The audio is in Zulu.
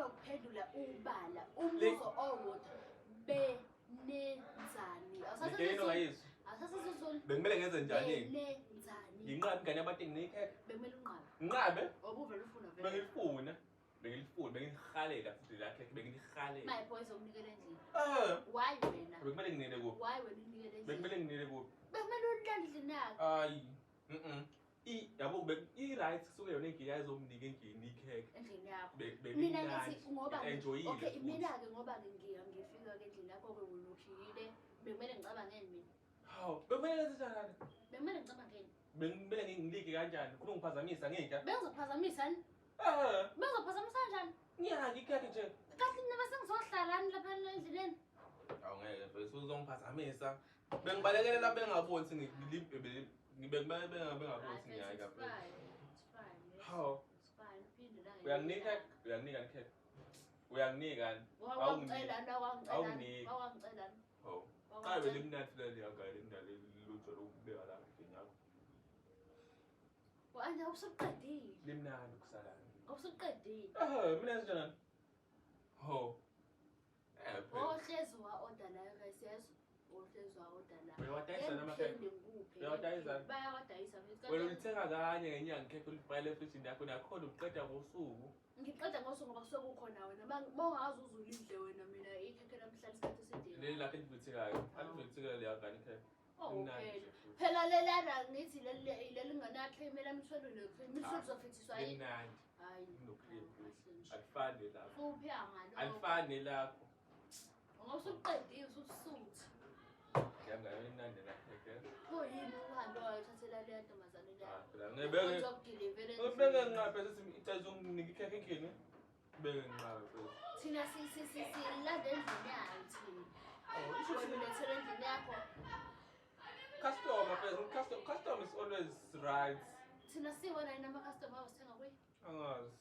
Ngicela ukuphendula ubala umbuzo owodwa. Benenzani? Ngeke ngayizwa. Awusasizulu. Bekumele ngenze njani? Benenzani? Nginqabe ingane yabantu nginikhe. Bekumele unqabe. Nginqabe? Obuvele ufuna vele. Bengilifuna. Bengilifuna, bengilihalela futhi la khekhe bengilihalela. My boy uzokunikela endlini. Eh, Why wena? bekumele nginele kuphi? Why wena unikele endlini? Bekumele nginele kuphi? Bekumele ulande endlini yakho. Ayi. Mhm. I yabo i right kusuke yona ingiya izomnika endlini ikhekhe. Endlini yakho. Mina Mina ngithi ngoba enjoyile. Okay, mina-ke ngoba ngifika-ke endlini yakho-ke unukhiyile, bekumele ngicabangeni mina. Hawu, bekumele ngenze njani? Bekumele ngicabangeni. Bekumele ngilike kanjani? Ufuna ungiphazamisa ngidla? Bengizophazamisa ni? Eh, Bengizophazamisa kanjani? ngiyadla ikhekhe nje. Kahle mina bese ngizohlalani lapha endleleni. Awu ngeke mfethu uzongiphazamisa. Bengibalekela lapha bengaboni ukuthi ngibekubeke bengaboni ukuthi ngiyayika It's mfethu. fine. It's fine. Yes. Hawu, It's fine. Uphinde la. uyanginika uyanginika ikhekhe. Uyanginika. Wawangicelani, wawangicelani, Awunginiki. wawangicelani. Hawu. Cha vele limnandi leli yangane limnandi lutho lokubeka la endlini yakho. Wanje awusuqedile. Limnandi kusalana. Awusuqedile. Eh, mina njani? Ho. Eh, phela. Ohlezi wa-order la rice yezo. Ohlezi wa-order la. Uyawadayisa namakhekhe? Ngiphinde ngikuphe. Uyawadayisa? Bayawadayisa mfethu. Wena ulithenga kanye ngenyanga ikhekhe ulifakele efrijini yakho nakhona uqeda ngosuku. Ngiqeda ngosuku ngoba kusuke kukhona wena. Uma ungaze uze ulidle wena mina ikhekhe lami lihlala isikhathi eside. Leli lakho elivuthekayo. Alivuthekayo leya ngane ikhekhe. Oh, Limnandi phela. nje futhi. Phela lelana ngithi leli leli ngana-cream elami lithwele ne-cream. Ah. Lithwele lizofithiswa yini? Limnandi. Hayi. Lino-cream futhi. Kahle nje. Alifani nelakho. Futhi ngalokho. Alifani nelakho. Ngoba usuqedile ususuthi. Ngiyangane limnandi la khekhe. Pho yini uhambe wayothathela leya ntombazane leya? Ah, phela ngibeke Uzokudilivela ngibeke endlini. nqabe bese icela unginike ikhekhe endlini. Beke nqabe bese. Thina silanda endlini yayo thina. Oh, isho Wena ulethela endlini yakho. Customer first. Customer is always right. Thina siwona yini ama-customer awusithenga kuye? Angazi.